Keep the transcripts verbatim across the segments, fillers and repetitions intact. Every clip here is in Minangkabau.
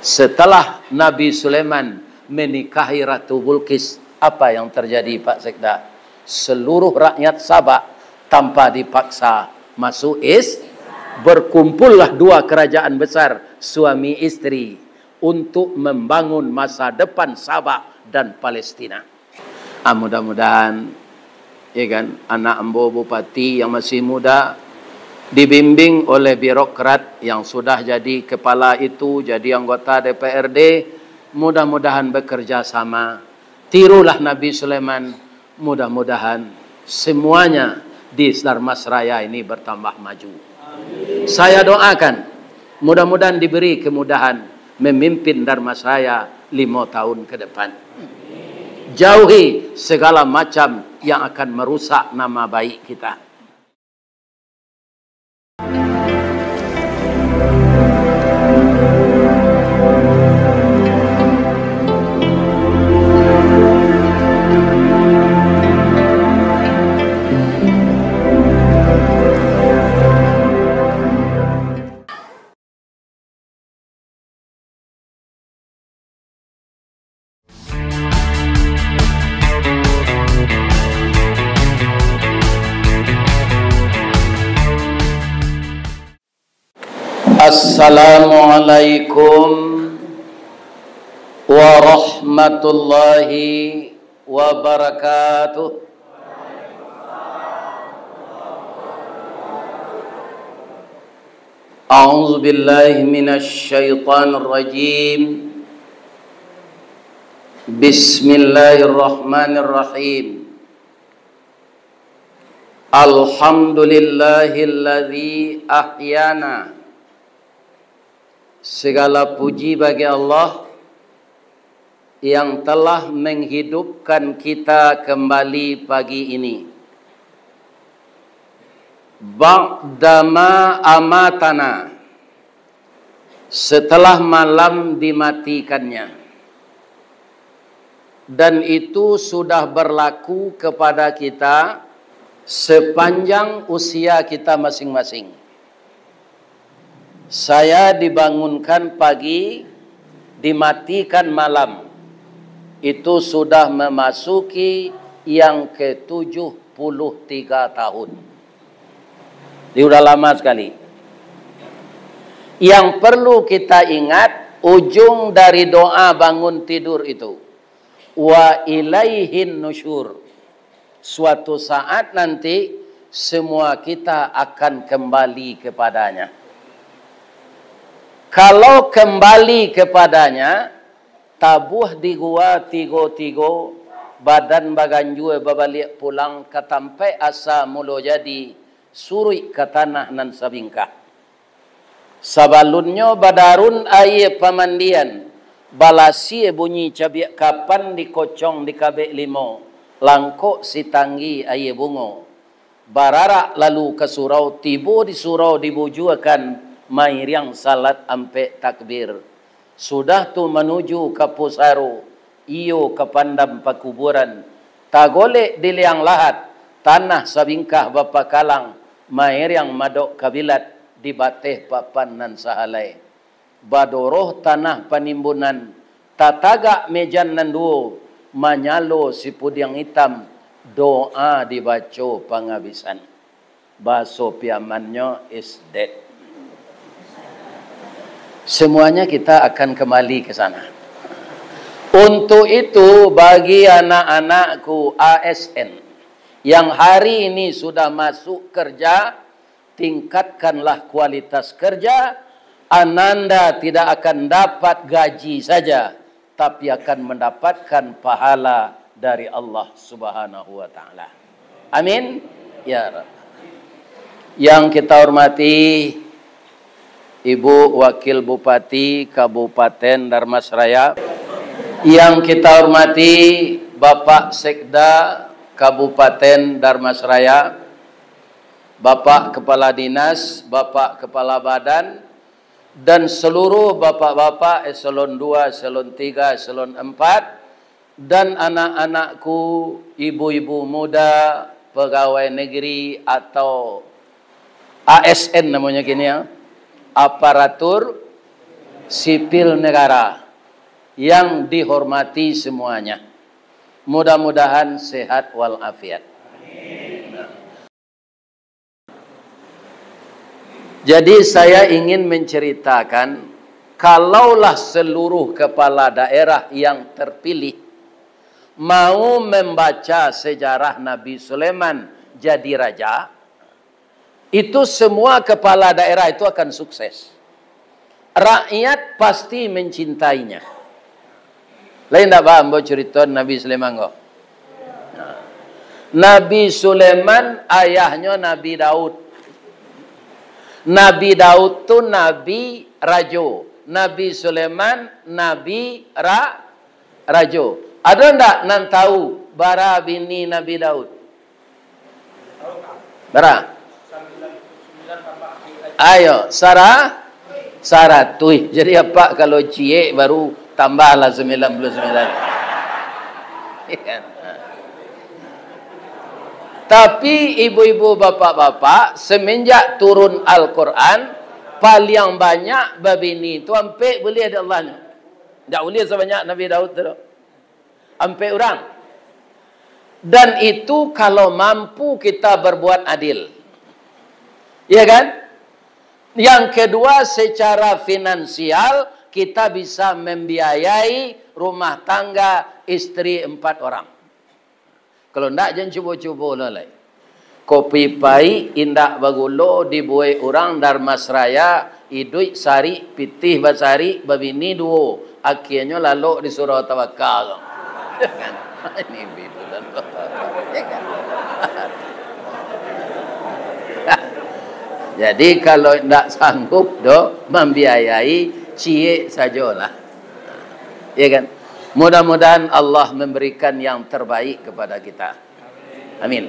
Setelah Nabi Sulaiman menikahi Ratu Bulqis, apa yang terjadi, Pak Sekda? Seluruh rakyat Sabak tanpa dipaksa masuk Is-, berkumpullah dua kerajaan besar suami istri untuk membangun masa depan Sabak dan Palestina. Ah, mudah-mudahan, ya kan, anak ambo bupati yang masih muda, dibimbing oleh birokrat yang sudah jadi kepala itu, jadi anggota D P R D, mudah-mudahan bekerja sama. Tirulah Nabi Sulaiman, mudah-mudahan semuanya di Darmasraya ini bertambah maju. Saya doakan, mudah-mudahan diberi kemudahan memimpin Darmasraya limo tahun ke depan. Jauhi segala macam yang akan merusak nama baik kita. Assalamualaikum warahmatullahi wabarakatuh. A'udzubillahi minasyaitonirrajim. Bismillahirrahmanirrahim. Alhamdulillahilladzi ahyana. Segala puji bagi Allah yang telah menghidupkan kita kembali pagi ini. Ba'dama amatana, setelah malam dimatikannya. Dan itu sudah berlaku kepada kita sepanjang usia kita masing-masing. Saya dibangunkan pagi, dimatikan malam. Itu sudah memasuki yang ketujuh puluh tiga tahun. Ini udah lama sekali. Yang perlu kita ingat, ujung dari doa bangun tidur itu, "Wa ilaihin nusyur." Suatu saat nanti, semua kita akan kembali kepada-Nya. Kalau kembali kepada-Nya, tabuah di gua tigo-tigo, badan baganjua babaliak pulang ka tampaik asa mulo jadi, suruik ka tanah nan sabingkah. Sabalunnyo badarun aia pamandian, balasia bunyi cabiak kapan dikocong di kabek limo, langkok sitanggi aia bungo. Bararak lalu ka surau, tibo di surau dibujuakan, mairiang salat ampek takbir. Sudah tu manuju ka pusaro, iyo ka pandam pakuburan. Tagolek di liang lahat, tanah sabingkah bapakalang, mairiang madok kabilat di bateh papan nan sahalai. Badoroh tanah panimbunan, tatagak mejan nan duo, manyalo sipudiang itam, doa dibaco pangabisan. Baso Piamannyo is dead. Semuanya kita akan kembali ke sana. Untuk itu, bagi anak-anakku A S N yang hari ini sudah masuk kerja, tingkatkanlah kualitas kerja. Ananda tidak akan dapat gaji saja, tapi akan mendapatkan pahala dari Allah Subhanahu wa Ta'ala. Amin. Ya Rabb. Yang kita hormati Ibu Wakil Bupati Kabupaten Darmasraya, yang kita hormati Bapak Sekda Kabupaten Darmasraya, Bapak Kepala Dinas, Bapak Kepala Badan, dan seluruh bapak-bapak eselon dua, eselon tiga, eselon empat, dan anak-anakku, ibu-ibu muda, pegawai negeri atau A S N namanya kini ya, aparatur sipil negara yang dihormati semuanya. Mudah-mudahan sehat walafiat. Jadi, saya ingin menceritakan, kalaulah seluruh kepala daerah yang terpilih mau membaca sejarah Nabi Sulaiman jadi raja, itu semua kepala daerah itu akan sukses. Rakyat pasti mencintainya. Lain ndak paham ambo curito Nabi Sulaiman ko? Nabi Sulaiman ayahnyo Nabi Daud. Nabi Daud tu nabi rajo. Nabi Sulaiman nabi ra-, rajo. Ado ndak nan tahu bara bini Nabi Daud? Bara? Ayo, sara-, saratuih. Jadi, apak kalau ciek baru tambahlah sembilan puluh sembilan. Tapi, ibu-ibu, bapak-bapak, semenjak turun Al-Quran, paliang banyak babini tu ampek buliah dek Allah nyo. Ndak buliah sabanyak Nabi Daud tu doh. Ampek urang. Dan itu kalau mampu kita berbuat adil. Iya kan? Yang kedua, secara finansial, kita bisa membiayai rumah tangga istri empat orang. Kalau ndak, jan cubo-cubo lo lai. Kopi paik indak bagulo dibuek urang Dharmasraya, iduik sarik, pitih basarik, babini duo, akienyo lalok di surau tabaka tu. Ini bitu dan bapak. Jadi, kalau ndak sanggup doh mambiayai, ciek sajolah. Ya kan? Mudah-mudahan Allah memberikan yang terbaik kepada kita. Amin.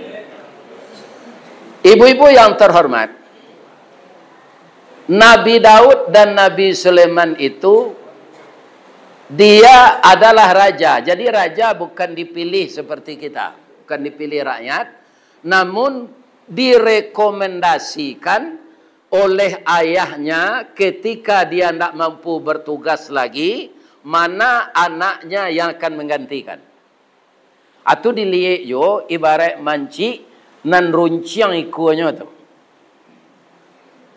Ibu-ibu yang terhormat, Nabi Daud dan Nabi Sulaiman itu, dia adalah raja. Jadi, raja bukan dipilih seperti kita, bukan dipilih rakyat, namun direkomendasikan oleh ayahnya ketika dia ndak mampu bertugas lagi, mana anaknya yang akan menggantikan. Atau diliek juo ibarat mancik nan runciang ikuanyo tu.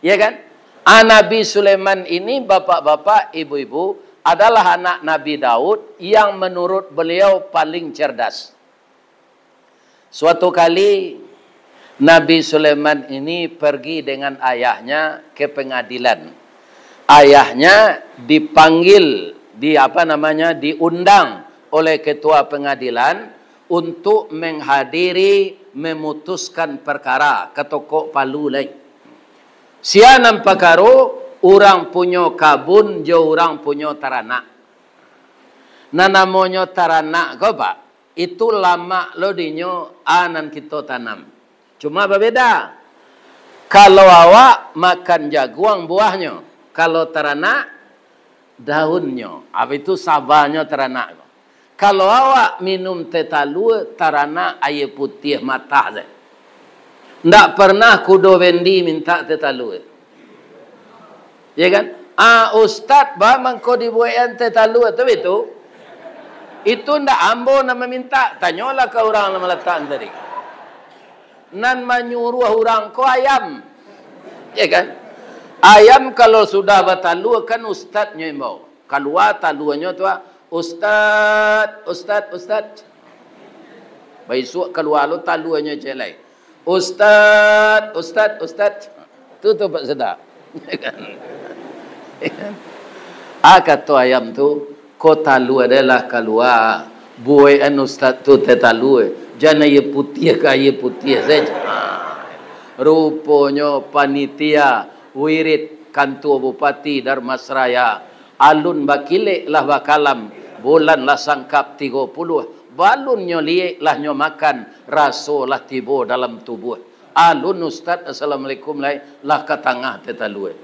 Ya kan? Ah, Nabi Sulaiman ini, bapak-bapak, ibu-ibu, adalah anak Nabi Daud yang menurut beliau paling cerdas. Suatu kali, Nabi Sulaiman ini pergi dengan ayahnya ke pengadilan. Ayahnya dipanggil, di, apa namanya, diundang oleh ketua pengadilan untuk menghadiri, memutuskan perkara, katokok palu lai. Sia nan pakaro, urang punyo kabun jo urang punyo taranak. Nan namonyo taranak ko, Pak, itu lamak lo dinyo a nan kito tanam. Cuma babeda. Kalau awak makan jaguang buahnyo, kalau taranak daunnyo, apa itu sabanyo taranak ko. Kalau awak minum teh talua, taranak aia putiah matah se. Ndak pernah kudo Bendi mintak teh talua. Ya kan? Ah, ustaz, ba mangko dibuekan teh talua tu, itu? Itu ndak ambo nan mamintak, tanyolah ka urang nan malatak tadi. Nan manyuruah urang ko ayam. Ya kan? Ayam kalau sudah batalua, kan ustaznyo imbau. Kalua taluanyo tu, ah, "Ustaz, ustaz, ustaz." Baisuak kalua lo taluanyo ciek lai. "Ustaz, ustaz, ustaz." Tu, tu, Pak Sedak. Ah, kato ayam tu, "Ko talua deh lah kalua. Buekan ustaz tu teh talua. Jan aia putiah ka aia putiah sajo." Ah. Ruponyo panitia wirid kantua Bupati Dharmasraya, alun bakilek lah bakalam, bulan lah sangkap tigo puluah, balun nyo liek lah nyo makan, raso lah tibo dalam tubuah. Alun ustaz, assalamualaikum lai, lah ka tangah teh talua.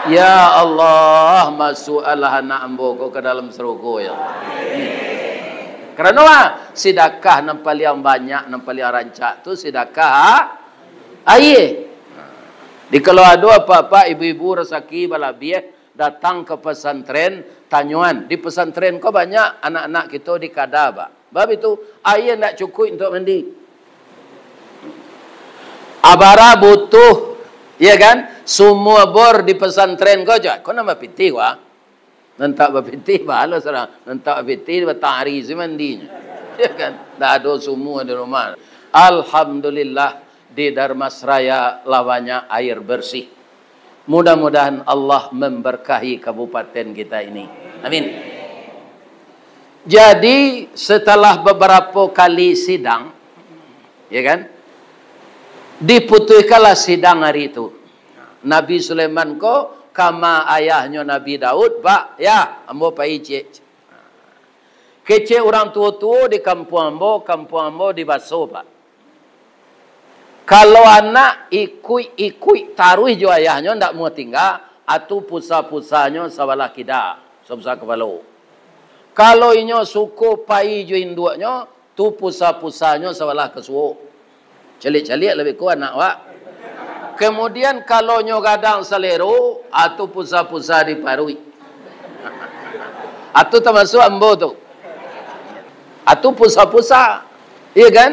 Ya Allah, masuakkanlah anak ambo ko ka dalam sarugo, ya Allah. Karano ah, sidakah nan paliang banyak, nan paliang rancak tu sidakah aia. Jadi kalau ado apak-apak, ibu-ibu rasaki balabiah, Datang ka pasantren, tanyoan. Di pasantren ko banyak anak-anak kito di kada, Pak. Bab itu, aia ndak cukuik untuak mandi. Abara butuh, ya kan? Sumua bor di pasantren ko aja. Ko nan bapitih, wah. Nan tak bapitih, balo surang. Nan tak bapitih, batang ari si mandinyo. Ya kan? Ndak ado sumua di rumah. Alhamdulillah, di Darmasraya lah banyak air bersih. Mudah-mudahan Allah memberkahi kabupaten kita ini. Amin. Jadi, setelah beberapa kali sidang, ya kan, diputuskanlah sidang hari itu. Nabi Sulaiman ko kama ayahnyo Nabi Daud, Pak, ya, ambo pai ciek. Kecek urang tuo-tuo di kampuang ambo, kampuang ambo di Baso, Pak. Kalau anak ikuik-ikuik taruih jo ayahnyo, ndak muah tingga, atu pusa-pusanyo sabalah kida, sapusa kapalo. Kalau inyo suko pai jo induaknyo, tu pusa-pusanyo sabalah kasuo. Caliak-caliak lah beko anak awak. Kemudian, kalau nyo gadang salero, atu pusa-pusa di paruik. Atu tamasuak ambo tu. Atu pusa-pusa. Iya kan?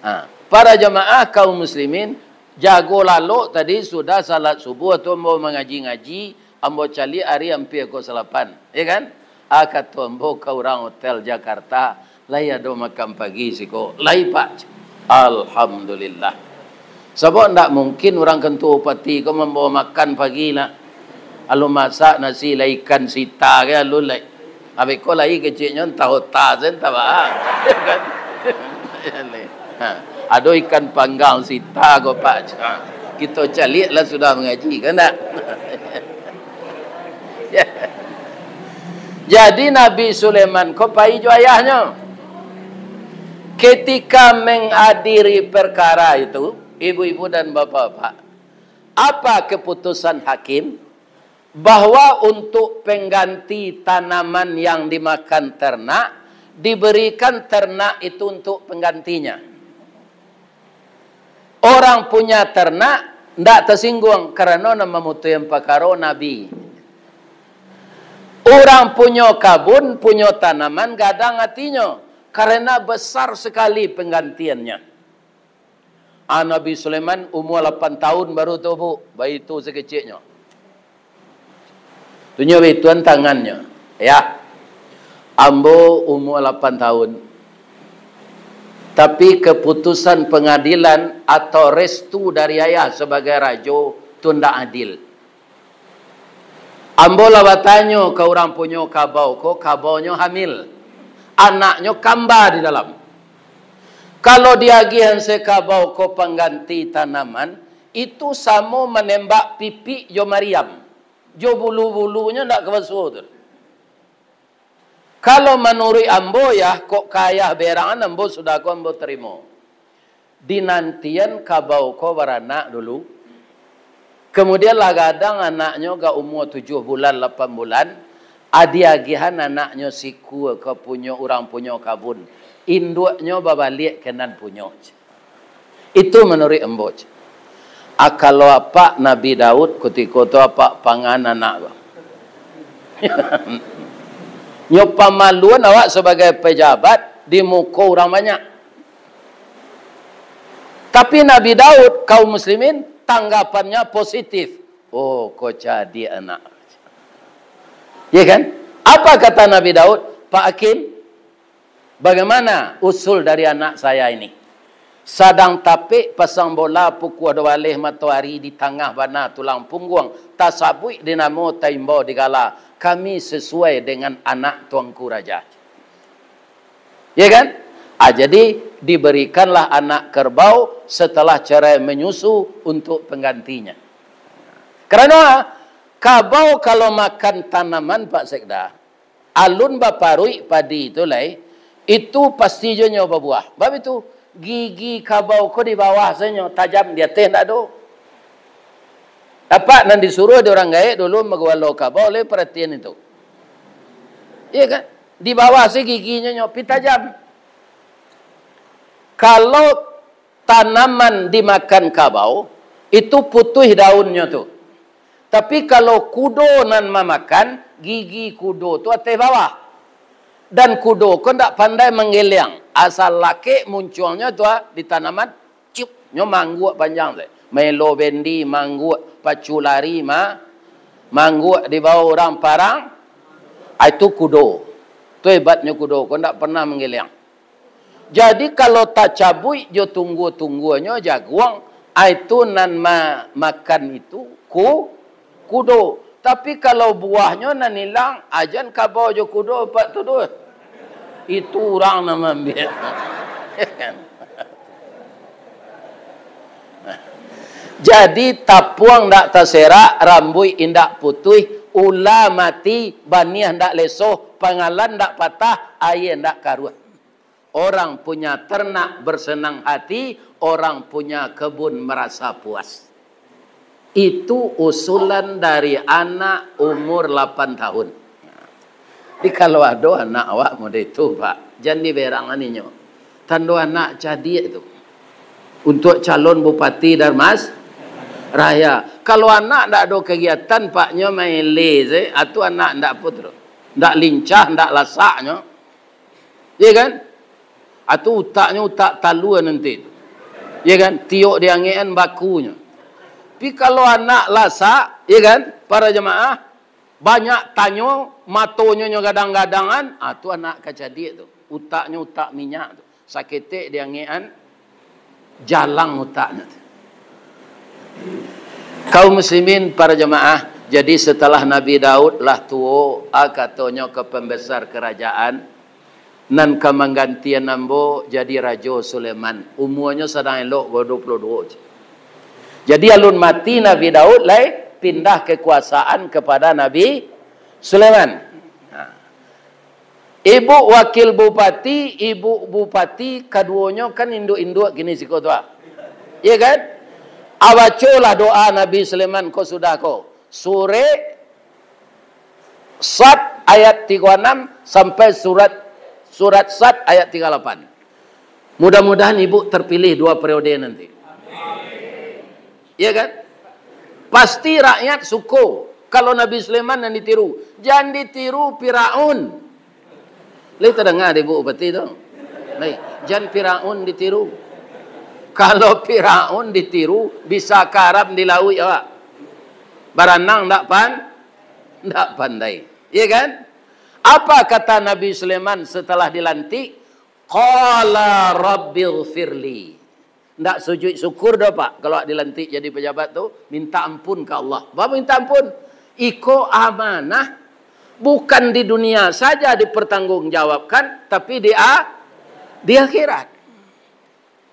Ha, para jamaah kaum muslimin, jago lalok tadi sudah salat subuh tu ambo mangaji-ngaji, ambo caliak ari ampia ko salapan, ya kan? Ah, kato ambo ka urang hotel Jakarta, "Lai ado makan pagi siko?" "Lai, Pak." "Alhamdulillah." Sabab ndak mungkin urang kantua bupati ko mambawa makan pagi lah. Alun masak nasi lai, ikan sita ka alun lai. Abih ko lai keceknyo antah ota se antah baa. Ya kan? Ha, ado ikan panggang sita ko, Pak. Ha, kito caliak lah sudah mangaji, kan ndak? Jadi Nabi Sulaiman ko pai jo ayahnyo. Ketika menghadiri perkara itu, ibu-ibu dan bapak-bapak, apa keputusan hakim? Bahwa untuk pengganti tanaman yang dimakan ternak, diberikan ternak itu untuk penggantinya. Orang punya ternak ndak tasingguang karano nan mamutuihan pakaro Nabi. Urang punyo kabun, punyo tanaman gadang atinyo, karena besar sekali penggantiannya. Ah, Nabi Sulaiman umua lapan tahun baru tu, Bu. Baitu sakeceknyo. Tu nyo baituan tangannyo. Ya. Ambo umua lapan tahun. Tapi keputusan pengadilan atau restu dari ayah sebagai rajo tu ndak adil. Ambo lah batanyo ka urang punyo kabau ko, kabaunyo hamil. Anaknyo kamba di dalam. Kalau diagiahan se kabau ko pangganti tanaman, itu samo manembak pipik jo mariam. Jo bulu-bulunyo ndak ka basuo tu. Kalau manuruik ambo, yah, kok ka ayah berangan ambo sudah ko ambo tarimo. Dinantian kabau ko baranak dulu. Kemudian lah gadang anaknyo ga umua tujuah bulan, lapan bulan, ah, diagiahan anaknyo sikua ka punyo urang punyo kabun. Induaknyo babaliak ka nan punyo. Itu manuruik ambo. Ah, kalau apak Nabi Daud, kutiko tu apak pangan anak ko. Nyo pamaluan awak sabagai pejabat di muko urang banyak. Tapi Nabi Daud, kaum muslimin, tanggapannya positif. Oh, ko cadiak anak. Ya kan? Apa kata Nabi Daud? "Pak Hakim, bagaimana usul dari anak saya ini? Sadang tapek pasang bola pukua duo baleh matoari di tangah bana tulang pungguang, tasabuik di namo, taimbau di gala, kami sesuai dengan anak Tuanku Raja." Ya kan? Ah, jadi, diberikanlah anak kerbau setelah cerai menyusu untuk penggantinya. Karano, ah, kabau kalau makan tanaman, Pak Sekda, alun baparuik padi tu lai, itu pasti jo nyo babuah. Bab itu, gigi kabau ko di bawah sajo, tajam, di ateh ndak ado. Apak nan disuruah di urang gaek dulu magawalo kabau, lai paratian itu. Iya kan? Di bawah se giginyo nyo, pi tajam. Kalau tanaman dimakan kabau, itu putuih daunnyo tu. Tapi kalau kudo nan mamakan, gigi kudo tu ateh bawah. Dan kudo ko ndak pandai manggeliang. Asal lakek muncuangnyo tu ah, di tanaman, ciup, nyo mangguak panjang tu. Melo bendi mangguak, pacu lari ma-, mangguak dibawa urang parang, ah, itu kudo. Tu hebatnyo kudo ko, ndak pernah manggeliang. Jadi, kalau tacabuik jo tunggua-tungguanyo jaguang, ah, itu nan ma-, makan itu ku-, kudo. Tapi, kalau buahnyo nan ilang, ah, jan kabau jo kudo, Pak, tu doh. Itu urang nan maambiak. Jadi, tapuang ndak taserak, rambuik indak putuih, ula mati, baniah ndak lesoh, pangalan ndak patah, aia ndak karuah. Orang punya ternak bersenang hati, orang punya kebun merasa puas. Itu usulan dari anak umur lapan tahun. Jadi, kalau ado anak awak model itu, Pak, jan diberang aninyo. Tando anak cadiak tu. Untuk calon bupati Darmas Raya. Kalau anak ndak ado kegiatan, Pak, nyo main le se, atu anak ndak putus. Ndak lincah, ndak lasaknyo. Iya kan? Atu utaknyo utak talua nanti tu. Iya kan? Tiok diangekan bakunyo. Tapi kalau anak lasak, iya kan? Para jamaah, banyak tanyo, matonyo nyo gadang-gadangan, ah, tu anak kacadiak tu. Utaknyo utak minyak tu. Saketek diangekan, jalang utaknyo tu. Kaum muslimin, para jamaah, jadi setelah Nabi Daud lah tuo, ah, katonyo ka pembesar kerajaan, nan ka manggantian ambo jadi Rajo Sulaiman. Umuanyo sadang elok, baru dua puluh dua je. Jadi, alun mati Nabi Daud, lai pindah kekuasaan kepada Nabi Sulaiman. Nah. Ibu wakil bupati, ibu bupati, kaduonyo kan induak-induak kini siko tu, ah. Iya kan? Ah, bacolah doa Nabi Sulaiman ko sudah ko. Surek Sad ayat tigo anam sampai surat, surat Sad ayat tigo lapan. Mudah-mudahan ibu terpilih dua periode nanti. Iya kan? Pasti rakyat suko kalau Nabi Sulaiman nan ditiru. Jan ditiru Firaun. Lai tadanga dek ibu bupati tu? Lai, jan Firaun ditiru. Kalau Firaun ditiru, bisa karam di lauik awak. Baranang ndak pan-, ndak pandai. Iya kan? Apa kata Nabi Sulaiman setelah dilantik? Qala rabbighfirli. Ndak sujud syukur doh, Pak. Kalau dilantik jadi pejabat tu, minta ampun ka Allah. Apa minta ampun? Iko amanah bukan di dunia saja dipertanggungjawabkan, tapi di a-, di akhirat.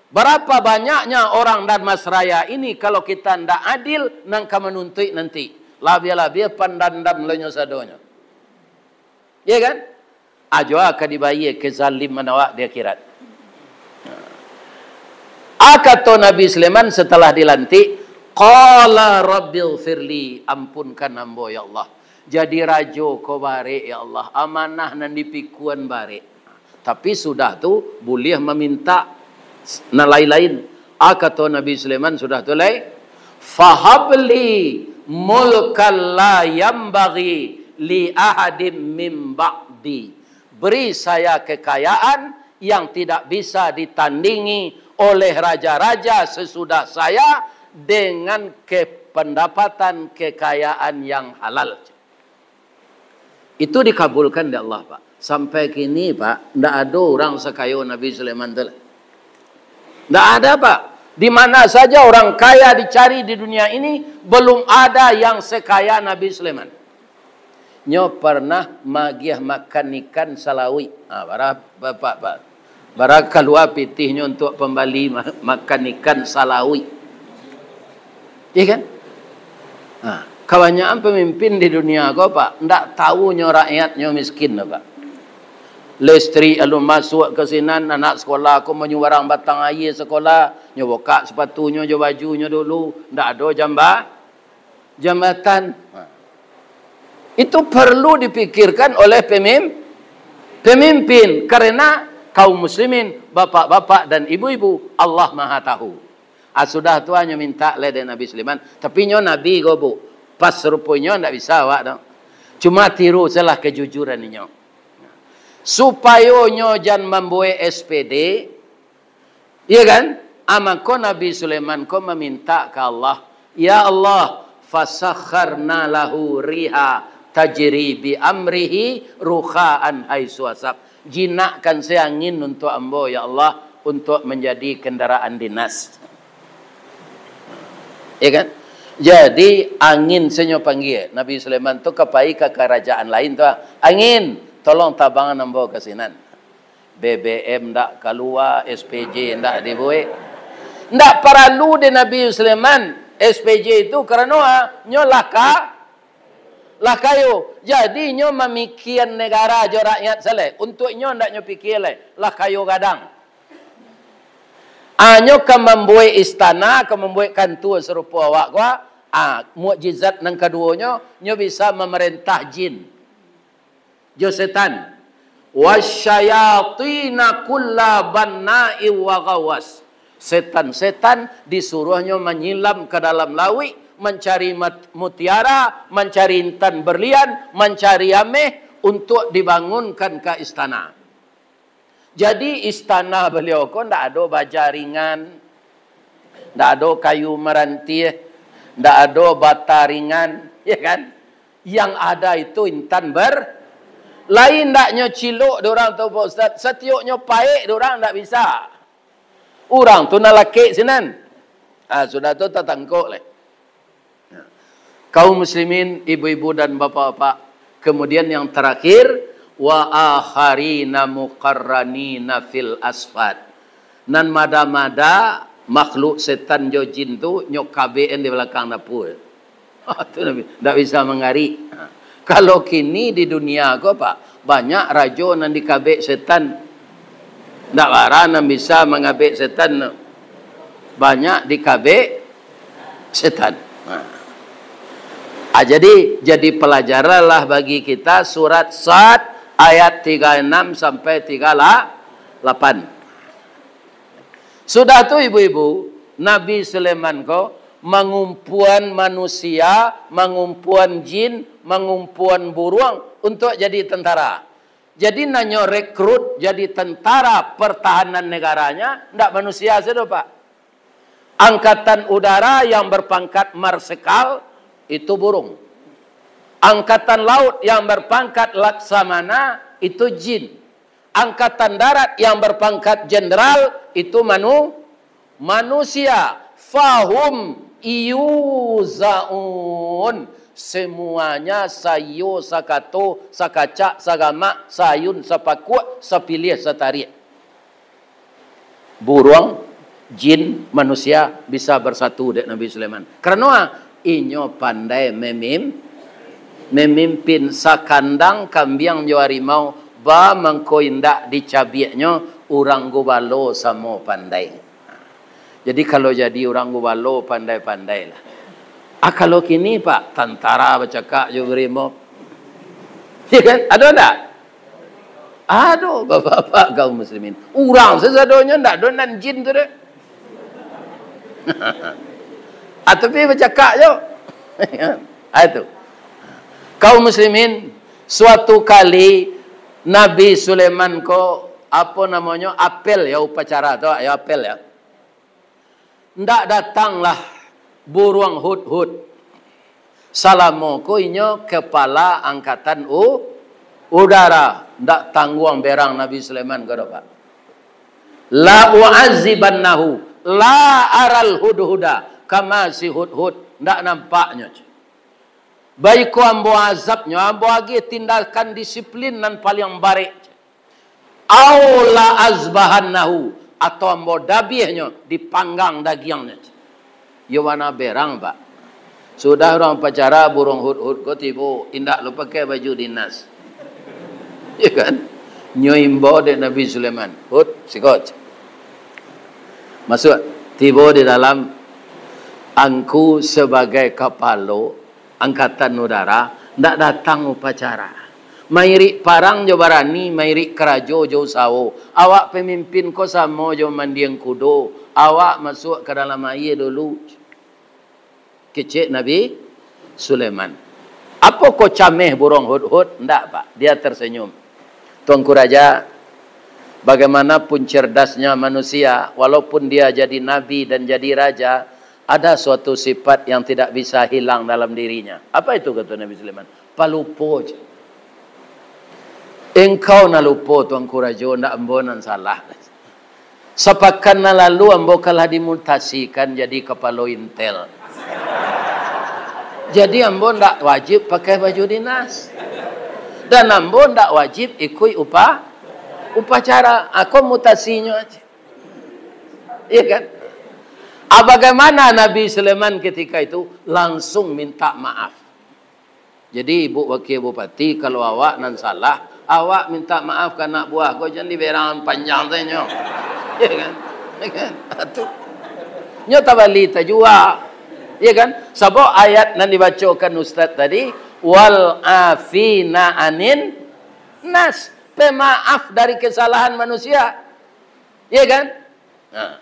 Berapa banyaknya orang Darmas Raya ini, kalau kita ndak adil, nan ka manuntuik nanti. Labiah-labiah pandandam lo nyo sadonyo. Iya kan? Ajo ka dibayia kezaliman awak di akhirat. A, kato Nabi Sulaiman setelah dilantik, qala rabbighfirli, ampunkan ambo, ya Allah. Jadi rajo ko barek, ya Allah. Amanah nan dipikuan barek. Tapi sudah tu, buliah maminta nan lain-lain. A, kato Nabi Sulaiman sudah tu lai, "Fahabli mulkan la yambaghi li ahadim min ba'di." Beri saya kekayaan yang tidak bisa ditandingi oleh raja-raja sesudah saya dengan kependapatan kekayaan yang halal. Itu dikabulkan dek Allah, Pak. Sampai kini, Pak, ndak ado urang sakayo Nabi Sulaiman tu lah. Ndak ada, Pak. Di mana saja orang kaya dicari di dunia ini, belum ada yang sekaya Nabi Sulaiman. Nyo pernah magiah makan ikan salawik. Ha, bara, Bapak, Pak. Bara kalua pitihnyo untuak pambali ma-, makan ikan salawik. Iya kan? Ha, kabanyakan pamimpin di dunia ko, Pak, ndak tahu nyo rakyatnyo miskin, Pak. Listrik alun masuak ka sinan, anak sekolah ko manyubarang batang aia sekolah, nyo bukak sepatunyo jo bajunyo dulu, ndak ado jamba-, jambatan. Itu perlu dipikirkan oleh pemim-, pemimpin, karena kaum muslimin, bapak-bapak dan ibu-ibu, Allah Maha Tahu. Ah, sudah tu nyo minta lai dek Nabi Sulaiman, tapi nyo nabi ko, Bu. Pas ruponyo ndak bisa awak tu. Cuma tiru sajolah kejujuran inyo. Supayo nyo jan mambuek S P D, iya kan? Ah, mako Nabi Sulaiman ko maminta ka Allah, "Ya Allah, fasakharna lahu riha tajri bi amrihi rukha'an haitsu asab." Jinakkan se angin untuak ambo, ya Allah, untuak manjadi kandaraan dinas. Ya kan? Jadi, angin se nyo panggia. Nabi Sulaiman tu ka pai ka karajaan lain tu, ah. "Angin, tolong tabangan ambo ka sinan." B B M ndak kalua, S P J ndak dibuek. Ndak paralu dek Nabi Sulaiman S P J itu, karano, ah, nyo lah ka-, lah kayo. Jadi, nyo mamikian negara jo rakyat sajo. Untuak nyo ndak nyo pikia lai, lah kayo gadang. Ah, nyo ka mambuek istana, ka mambuek kantua sarupo awak ko, ah, mukjizat nan kaduonyo, nyo bisa mamarentah jin jo setan. "Wasyayatina kulla banna'in wa ghawwas." Setan-setan disuruahnyo manyilam ka dalam lauik, mancari mat-, mutiara, mancari intan berlian, mancari ameh, untuak dibangunkan ka istana. Jadi, istana baliau ko ndak ado baja ringan, ndak ado kayu marantiah, ndak ado bata ringan, ya kan? Yang ada itu intan ber-, lain ndak nyo cilok dek urang tu, Pak Ustaz. Satiok nyo paek dek urang ndak bisa. Urang tu nan lakek sinan. Ah, sudah tu tatangkok lai. Nah, kaum muslimin, ibu-ibu dan bapak-bapak, kemudian yang terakhir, "Wa akharina muqarranina fil asfad." Nan mada-mada makhluk setan jo jin tu nyo kabek di balakang dapua. Tu ndak bi-, ndak bisa mangarik. Kalau kini di dunia ko, Pak, banyak rajo nan dikabek setan. Ndak bara nan bisa mangabek setan tu. Banyak dikabek setan. Nah. Ah, jadi, jadi pelajaranlah bagi kita surat Sad ayat tiga enam sampai tiga lapan. Sudah tu, ibu-ibu, Nabi Sulaiman ko mangumpuan manusia, mangumpuan jin, mangumpuan buruang untuak jadi tentara. Jadi, nan nyo rekrut jadi tentara pertahanan negaranya, ndak manusia sajo, Pak. Angkatan udara yang berpangkat marsekal, itu burung. Angkatan laut yang berpangkat laksamana, itu jin. Angkatan darat yang berpangkat jenderal, itu manu-, manusia. Fahum yuzaun. Semuanya saiyo, sakato, sakacak, sagamak, saayun, sapakuak, sapiliah, satariak. Buruang, jin, manusia bisa bersatu dek Nabi Sulaiman. Karano, ah, inyo pandai memim-, memimpin. Sakandang kambiang jo harimau, ba mangko indak dicabiaknyo, urang gubalo samo pandai. Jadi, kalau jadi urang gubalo, pandai-pandailah. Ah, kalau kini, Pak, tantara bacakak jo brimob. Ya kan? Ado ndak? Ado, bapak-bapak kaum muslimin. Urang sasadonyo ndak ado nan jin tu dek. Ah, tapi bacakak jo. Ah, itu. Kaum muslimin, suatu kali Nabi Sulaiman ko, apo namonyo, apel ya, upacara tu, ya, apel ya. Ndak datanglah buruang hudhud. Salamo ko inyo kepala angkatan u-, udara, ndak tangguang berang Nabi Sulaiman ko doh, Pak. "La u'azibannahu, la aral hudhuda," kama si hudhud, ndak nampaknyo. Baiko ambo azabnyo, ambo agiah tindakan disiplin nan paliang barek. "Au la azbahannahu," atau ambo dabiahnyo, dipanggang dagiangnyo. Yo bana berang, Pak. Sudah urang upacara, buruang hudhud ko tibo, indak lo pakai baju dinas. Ya kan? Nyo imbau dek Nabi Sulaiman, "Hud, siko. Masuak." Tibo di dalam, "Angku sabagai kapalo angkatan udara, ndak datang upacara. Mairik parang jo barani, mairik karajo jo usaho. Awak pamimpin ko samo jo mandiang kudo. Awak masuak ka dalam aia dulu," kecek Nabi Sulaiman. Apo ko cameh burung hudhud? Ndak, Pak. Dia tersenyum. Tuanku Raja, bagaimanapun cerdasnya manusia, walaupun dia jadi nabi dan jadi raja, ada suatu sifat yang tidak bisa hilang dalam dirinya. Apa itu, kata Nabi Sulaiman? Palupo je. Engkau nan lupo, Tuanku Rajo, ndak ambo nan salah. Sapakan nan lalu ambo kalah dimutasikan jadi kapalo intel. Jadi ambo ndak wajib pakai baju dinas. Dan ambo ndak wajib ikuik upa-, upacara. Ako mutasinyo aja. Iya kan? Ah, bagaimana Nabi Sulaiman ketika itu? Langsung minta maaf. Jadi, Ibu Wakil Bupati, kalau awak nan salah, awak minta maaf ka anak buah ko, jan diberang panjang sajo. Ya kan? Ya kan? Atu. Nyo tabali tajua. Ya kan? Sabab ayat nan dibacokan Ustaz tadi, "Wal afina anin nas." Pemaaf dari kesalahan manusia. Ya kan? Nah.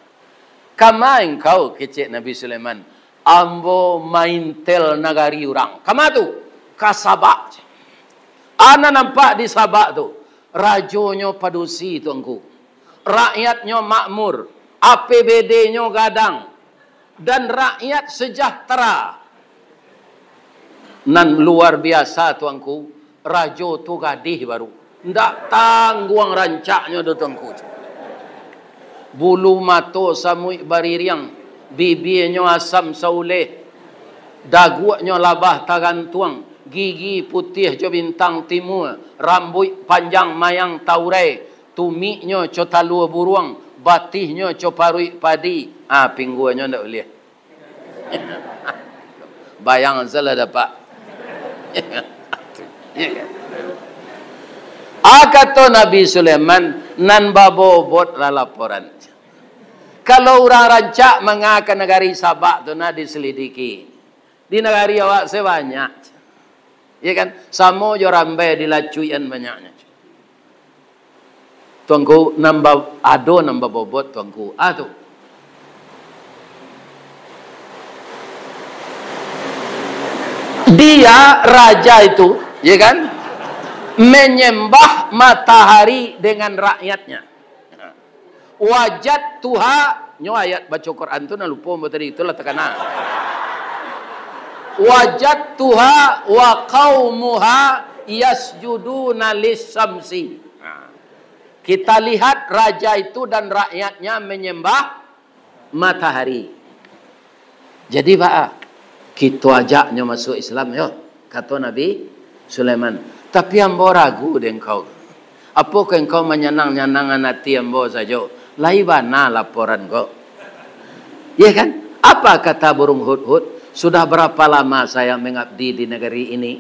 "Kama engkau?" kecek Nabi Sulaiman. "Ambo maintel nagari urang." "Kama tu?" "Ka Sabak." Ana nampak di Sabak tu. Rajonyo padusi, Tuanku. Rakyatnyo makmur. A P B D-nyo gadang. Dan rakyat sejahtera. Nan luar biasa, Tuanku, rajo tu gadih baru. Ndak tangguang rancaknyo doh, Tuanku. Bulu mato samuik baririang, bibianyo asam sauleh, daguaknyo labah tagantuang, gigi putiah jo bintang timua, rambuik panjang mayang taurai, tumiknyo co talua buruang, batihnyo co paruik padi. Ah, pingguanyo ndak buliah. Bayang salah dapat. Ah, kato Nabi Sulaiman, nan babobot lah laporan. Kalau urang rancak manga ka nagari Sabak tu, nah, diselidiki. Di nagari awak se banyak. Ya kan? Samo jo rambai dilacuian banyaknyo. Tuanku, nan ba-, ado nan babobot, Tuanku. Ah, tu. Dia, raja itu, ya kan, menyembah matahari dengan rakyatnya. Wajadtuha, nyo ayat baco Quran tu nan lupo ambo tadi, itulah takana. "Wajadtuha wa qaumuha yasjuduna lis-syamsi." Nah, kita lihat raja itu dan rakyatnya menyembah matahari. Jadi, baa, kito ajaknyo masuak Islam, yo, kato Nabi Sulaiman. Tapi ambo ragu dek engkau. Apokoh engkau manyanang-nyanangkan ati ambo sajo? Lai bana laporan ko. Ya kan? Apa kata burung hudhud? Sudah berapa lama saya mengabdi di negeri ini?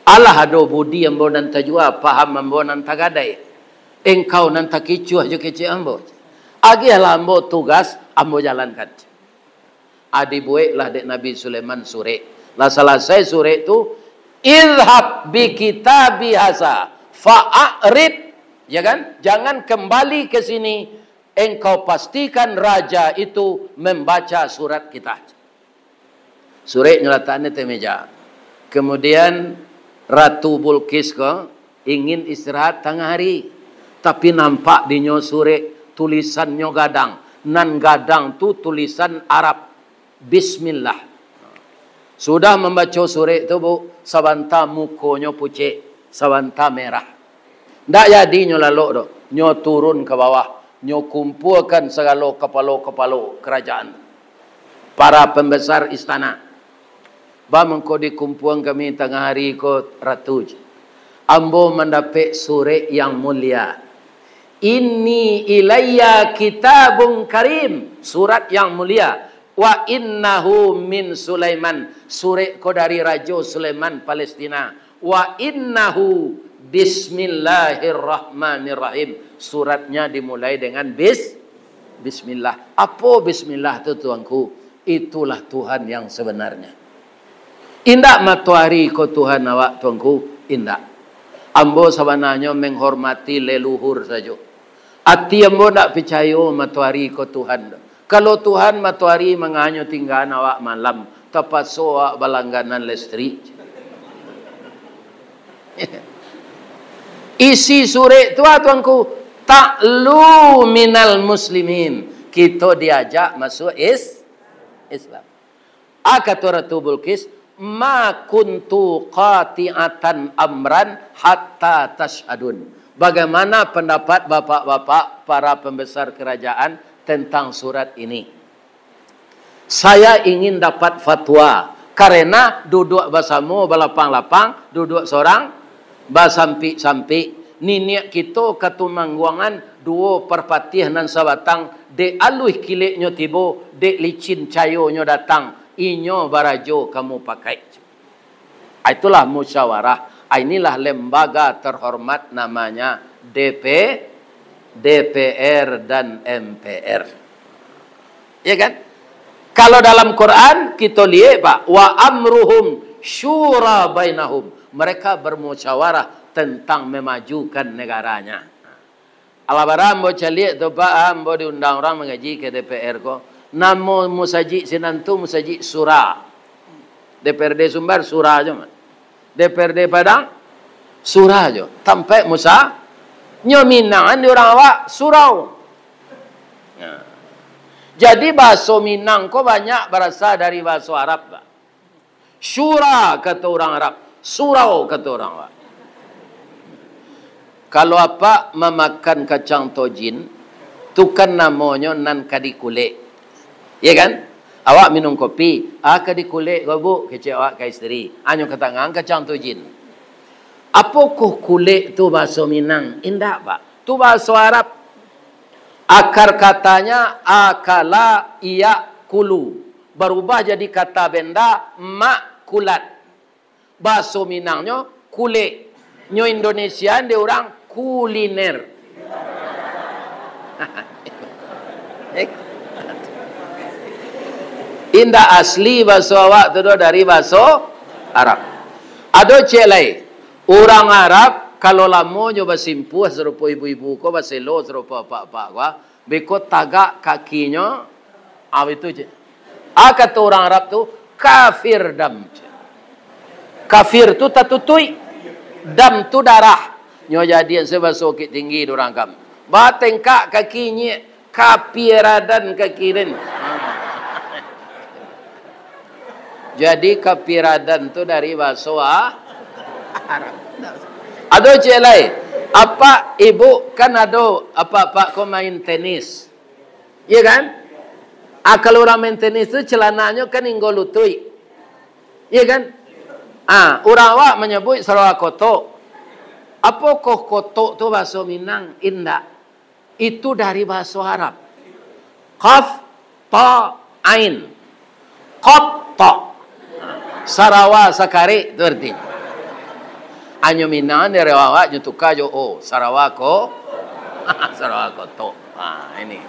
Alah ado budi ambo nan tajua, paham ambo nan tagadai. Engkau nan takicuah jo kecek ambo. Agiahlah ambo tugas, ambo jalankan. Ah, dibueklah dek Nabi Sulaiman surek. Lah salasai surek tu, "Idhhab bi kitabi haza fa'arid." Ya kan? "Jangan kembali ke sini, engkau pastikan raja itu membaca surat kita." Sureknyo lataknyo ateh meja. Kemudian, Ratu Bulqis ko ingin istirahat tangah hari, tapi nampak dinyo surek, tulisannyo gadang. Nan gadang tu tulisan Arab, "Bismillah." Sudah mambaco surek tu, Bu, sabanta mukonyo pucek, sabanta merah. Ndak jadi nyo lalok doh, nyo turun ka bawah, nyo kumpuakan sagalo kapalo-kapalo karajaan, para pambesar istana. "Ba mangko dikumpuang kami tangah hari ko, Ratu, ambo mandapek surek yang mulia. Inni ilayya kitabun karim, surat yang mulia. Wa innahu min Sulaiman, surek ko dari Rajo Sulaiman Palestina. Wa innahu bismillahirrahmanirrahim, suratnya dimulai dengan bis-, bismillah." Apo bismillah tu, Tuanku? Itulah Tuhan yang sebenarnya. Indak matoari ko Tuhan awak, Tuanku, indak. Ambo sabananyo menghormati leluhur sajo. Ati ambo ndak picayo matoari ko Tuhan. Kalau Tuhan matoari manganyo tinggaan awak malam, Tapaso awak balangganan listrik. Isi surek tu, ah, Tuanku, ta'lu minal muslimin. Kito diajak masuk is-, Islam. Ah, kato Ratu Bulqis, "Ma kuntu qati'atan amran hatta tasyhadun." Bagaimana pendapat bapak-bapak para pembesar kerajaan tentang surat ini? Saya ingin dapat fatwa, karena duduak basamo balapang-lapang, duduak sorang basampik-sampik. Niniak kito Katumangguangan duo Parpatiah nan sabatang, dek aluih kileknyo tibo, dek licin cayonyo datang, inyo barajo ka mupakaik. Itulah musyawarah. Inilah lembaga terhormat namanya D P, D P R dan M P R. Ya kan? Kalau dalam Quran, kita lihat, Pak, "Wa amruhum syura bainahum." Mereka bermusyawarah tentang memajukan negaranya. Alah bara ambo caliak tu, Pak, ambo diundang urang mangaji ka D P R ko. Namo musajik sinan tu Musajik Sura. D P R D Sumbar Sura jo, Mak. D P R D Padang Sura jo. Tampek Musa, nyo Minang di urang awak, surau. Nah. Jadi, bahaso Minang ko banyak barasa dari bahaso Arab, Pak. Syura, kato urang Arab. Surau, kato urang Arab. Kalau apak mamakan kacang tojin, tu kan namonyo nan ka dikulek. Ya kan? Awak minum kopi, "Ah, ka dikulek ko, Bu," kecek awak ka isteri. Anyo katangan kacang tojin. Apokoh kulek tu bahaso Minang? Indak, Pak. Tu bahaso Arab. Akar katanya akala, iyakulu. Barubah jadi kata benda, makulat. Bahaso Minangnyo kulek. Nyo Indonesiaan dek urang kuliner. Indak asli bahaso awak tu doh dari bahaso Arab. Ado ciek lai. Urang Arab, kalau lamonyo basimpuah sarupo ibu-ibu ko, baselo sarupo apak-apak ko, ah, beko tagak kakinyo, ah, itu je. Ah, kato urang Arab tu, kafir dam. Kafir tu tatutuik, dam tu darah. Nyo jadian se bahaso Bukittinggi di urang kam. Batengkak kaki nyiak, kapiradan kaki den. Jadi, kapiradan tu dari bahaso, ah, Arab. Ado ciek lai. Apak, ibu, kan ado apak-apak ko main tenis. Iya kan? Ah, kalau urang main tenis tu, celananyo kan hinggo lutuik. Iya kan? Ah, urang awak manyabuik sarawa kotok. Apokoh kotok tu bahaso Minang? Indak. Itu dari bahaso Arab. Qaf, ta, ain. Qatta. Sarawa sakarek tu artinyo. Anyo Minang dari awak nyo tuka jo o. Sarawa ko-, sarawa kotok. Ha, ini.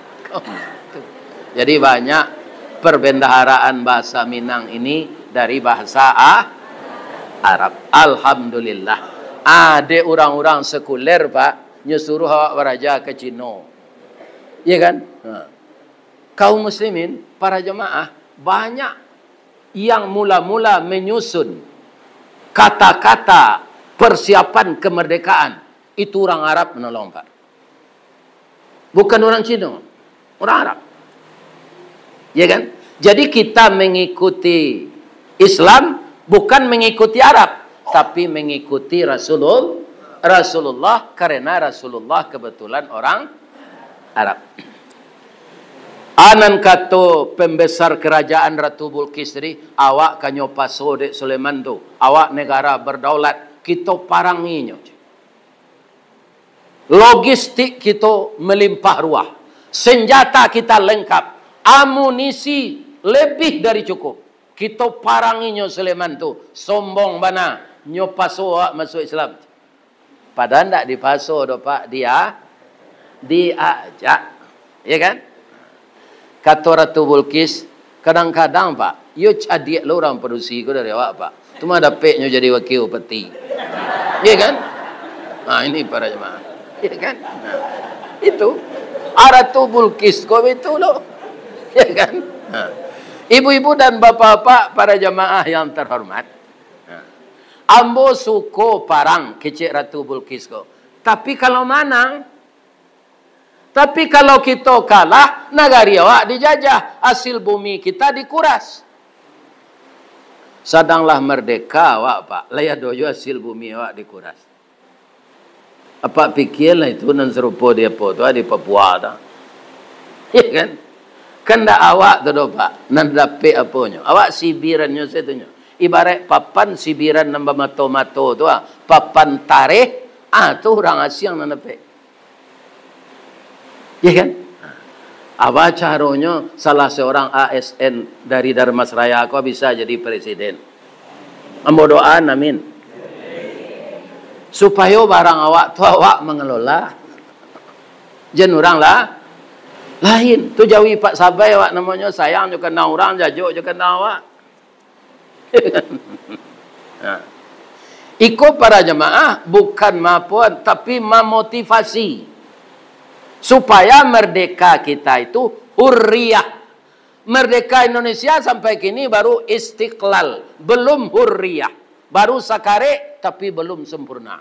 Jadi, banyak perbendaharaan bahasa Minang ini dari bahasa, ah, Arab. Alhamdulillah. Ado urang-urang sekuler, Pak, nyo suruah awak baraja ka Cino. Iya kan? Ha. Kaum muslimin, para jemaah, banyak yang mula-mula menyusun kata-kata persiapan kemerdekaan, itu urang Arab menolong, Pak. Bukan urang Cino, urang Arab. Ya kan? Jadi, kita mengikuti Islam bukan mengikuti Arab, tapi mengikuti Rasulul-, Rasulullah, karena Rasulullah kebetulan orang Arab. Anan kato pembesar kerajaan Ratu Bulqis tadi, "Awak ka nyo paso dek Sulaiman tu, awak negara berdaulat, kito parangi nyo. Logistik kito melimpah ruah, senjata kita lengkap, amunisi lebih dari cukup. Kito parangi nyo Sulaiman tu, sombong bana, nyo paso awak masuak Islam." Padahal ndak dipaso doh, Pak, dia diajak. Ya kan? Kato Ratu Bulqis, kadang-kadang, Pak, yo cadiak lo urang padusi ko dari awak, Pak. Tu mah dapeknyo jadi wakil bupati. Ya kan? Nah, ini para jemaah. Ya kan? Nah, itu. Ah, Ratu Bulqis ko itu lo. Ya kan? Nah. Ibu-ibu dan bapak-bapak, para jamaah yang terhormat, ambo suko parang kecek Ratu Bulkis ko. Tapi kalau manang, tapi kalau kito kalah, nagari awak dijajah, hasil bumi kita dikuras. Sadang lah merdeka awak, Pak, lai ado juo hasil bumi awak dikuras. Apak pikialah itu nan sarupo di apo tu, di Papua tu. Ya kan? Kan ndak awak tu doh, Pak, nan dapek aponyo. Awak sibirannyo sajo tu nyo. Ibarat papan sibiran nan bamato-mato tu, ah, papan tareh, ah, tu urang asiang nan dapek. Ya kan? Apa caronyo salah seorang A S N dari Dharmasraya ko bisa jadi presiden? Ambo doaan, amin. Supayo barang awak tu awak mangelola. Jan urang lah lain. Tu jawi Pak Sabai awak namonyo, sayang jo kandang urang, jajok jo kandang awak. Nah. Iko para jamaah bukan maapoan, tapi mamotivasi. Supaya merdeka kita itu hurriyah. Merdeka Indonesia sampai kini baru istiqlal, belum hurriyah. Baru sakarek, tapi belum sempurna.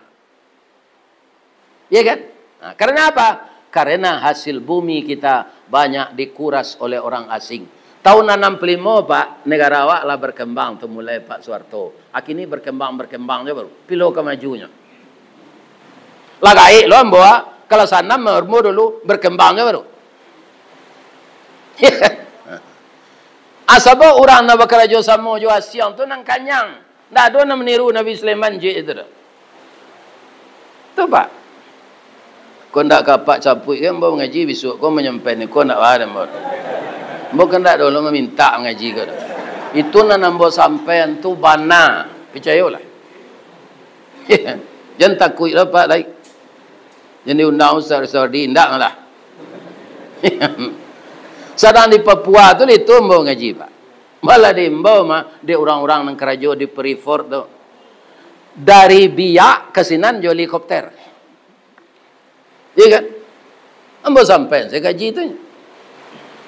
Ya kan? Nah, karena apa? Karena hasil bumi kita banyak dikuras oleh orang asing. Tahun anam puluh limo, Pak, negara awak lah berkembang tu mulai Pak Suharto. Akini berkembang-berkembang je baru. Pilo ka majunyo. Lah gaek lo ambo, ah. Kalau sanam ambo dulu berkembang je baru. Ah, sabab urang nan bakarajo samo jo asiang tu nan kanyang. Ndak ado nan maniru Nabi Sulaiman jek itu doh. Tu, Pak. Ko ndak ka Apak capuik kan, ambo mangaji bisuak ko manyampaian ko ndak ba ambo. Ambo kan ndak dulu mamintak mangaji ko doh. Itu nan ambo sampaian tu bana, picayolah. Jan takuik lah, Pak, lai. Jan diundang Ustaz Sardi, indak lah. Sadang di Papua tu, itu ambo ngaji, Pak. Malah diimbau mah dek urang-urang nan karajo di Freeport tu. Dari Biak ka sinan jo helikopter. Iya kan? Ambo sampai se kaji tu.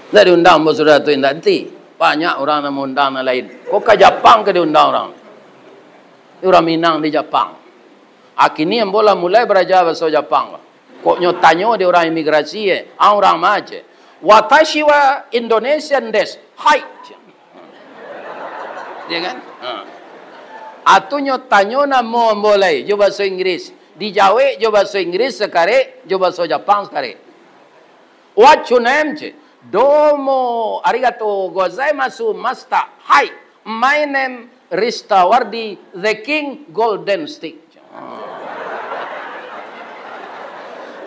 Ndak diundang ambo sudah tu, indak enti. Banyak urang nan maundang nan lain. Ko ka Japang ka diundang urang. Urang Minang di Japang. Akini ambo lah mulai baraja bahaso Japang. Kok nyo tanyo di urang imigrasi, eh, ah, urang ma, cek. "Watashi wa Indonesian desu." "Hai." Ya kan? Ha. Atu nyo tanyo namo ambo lai, jo bahaso Inggris. Dijawek jo bahaso Inggris sakarek, jo bahaso Japang sakarek. "What your name?" cek. "Domo arigato gozaimasu, Master." "Hai, my name Ristawardi, the King Golden Stick."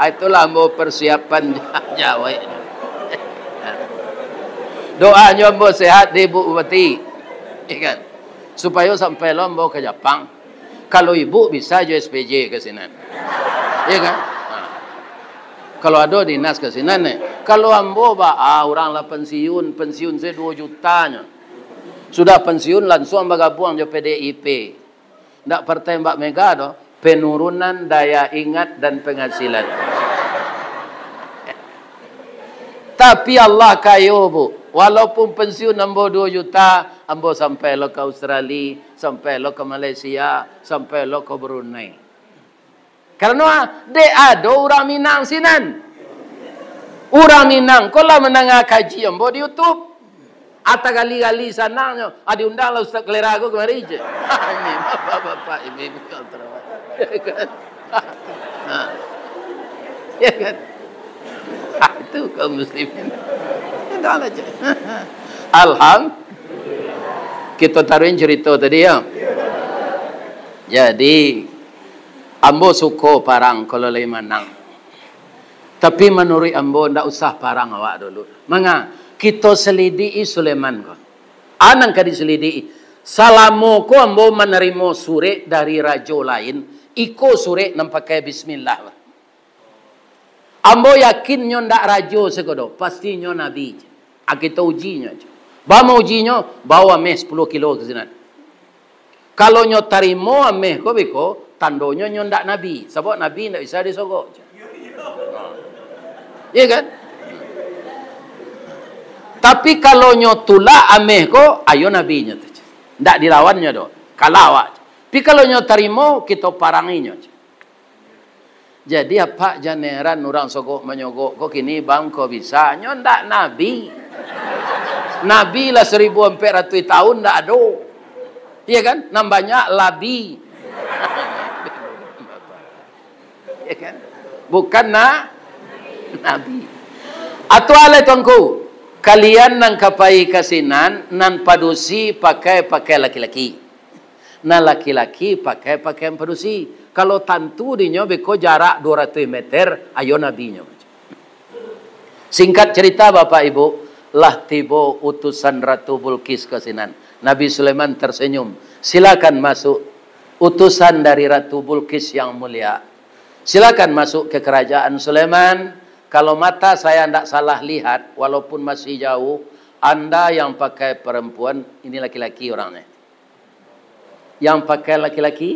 Ah, itulah ambo persiapan jawek. Doanyo ambo sehat di Ibu Bupati. Ya kan? Supayo sampai lo ambo ka Japang. Kalau ibu bisa jo S P J ka sinan. Ya kan? Ha. Kalau ado dinas ka sinan, eh. Kalau ambo ba, ah, urang lah pensiun, pensiun se duo juta nyo. Sudah pensiun, langsung bagabuang jo P D I P. Ndak partai Mbak Mega doh, penurunan daya ingat dan penghasilan. Tapi Allah kayo, Bu. Walaupun pensiun ambo duo juta, ambo sampai lo ka Australia, sampai lo ka Malaysia, sampai lo ka Brunei. Karano, ah, dek ado urang Minang sinan. Urang Minang ko lah mandanga kaji ambo di YouTube. Ata gali-gali sanangnyo, ah, diundang lah Ustaz Kalera ko kamari je. Ini bapak-bapak, ibu-ibu yang terhormat. Ya kan? Ha. Ya kan? Ah, itu kaum muslimin. Undang lah je. Alham-, kito taruhin cerita tadi, ya. Jadi, ambo suko parang kalau lai manang. Tapi manuruik ambo, ndak usah parang awak dulu. Manga, kito selidiki Sulaiman ko. A nan ka diselidiki. Salamo ko ambo manarimo surek dari rajo lain, iko surek nan pakai bismillah. Ambo yakin nyo ndak rajo siko doh, pasti nyo nabi. A, kito uji nyo. Baa ma uji nyo? Bawa ameh sapuluah kilo ka sinan. Kalau nyo tarimo ameh ko beko, tandonyo nyo ndak nabi, sabab nabi ndak bisa disogok. Iya kan? Tapi kalau nyo tulak ameh ko, ayo nabi nyo tu. Ndak dilawan nyo doh. Kalah awak. Tapi kalau nyo tarimo, kito parangi nyo. Jadi, apak jan heran urang sogok manyogok ko kini, bang, ko bisa. Nyo ndak nabi. Nabi lah seribu ampek ratuih tahun ndak ado. Iya kan? Nan banyak labi. Ya kan? Bukan na-, nabi. Atu alai tuangku, kalian nan ka pai ka sinan, nan padusi pakai pakaian laki-laki. Nan laki-laki pakai pakaian padusi. Kalau tantu dinyo beko jarak dua ratus meter, ayo nabinyo. Singkat cerita, Bapak Ibu, lah tibo utusan Ratu Bulqis ka sinan. Nabi Sulaiman tersenyum. "Silakan masuk, utusan dari Ratu Bulqis yang mulia. Silakan masuk ke kerajaan Sulaiman. Kalau mata saya ndak salah lihat, walaupun masih jauh, anda yang pakai perempuan, ini laki-laki orangnya." Yang pakai laki-laki,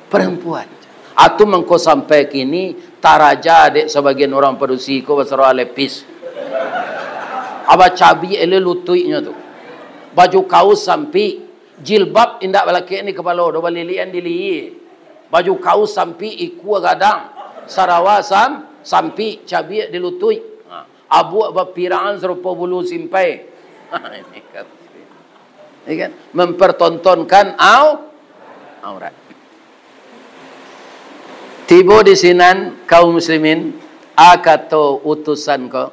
perempuan. Atu mangko sampai kini, taraja dek sabagian urang padusi ko basaro alepis. Aba cabiak elok lutuiknyo tu. Baju kaus sampik, jilbab indak balakek di kapalo, do balilian di lihia. Baju kaus sampik, ikua gadang, sarawa sam-, sampik, cabiak di lutuik. Ha. Abuak bapirangan sarupo bulu simpai. Ha, ini kan. Ya kan? Mempertontonkan au-, aurat. Tibo di sinan, kaum muslimin, a kato utusan ko,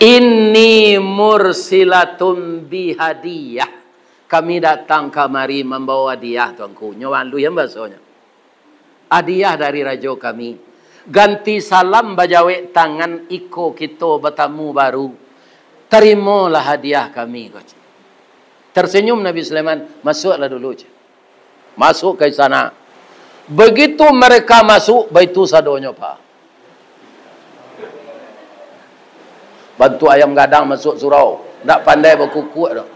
"Inni mursilatun bihadiyah." Kami datang kamari mambawa hadiah, Tuanku. Nyo malu yang basonyo. Hadiah dari rajo kami. Ganti salam bajawek tangan, iko kito batamu baru. Tarimolah hadiah kami, ko cek. Tersenyum Nabi Sulaiman, "Masuaklah dulu," cek. Masuk ka istana. Begitu mereka masuk, baitu sadonyo, Pak. Bantuak ayam gadang masuk surau. Ndak pandai bakukuak doh.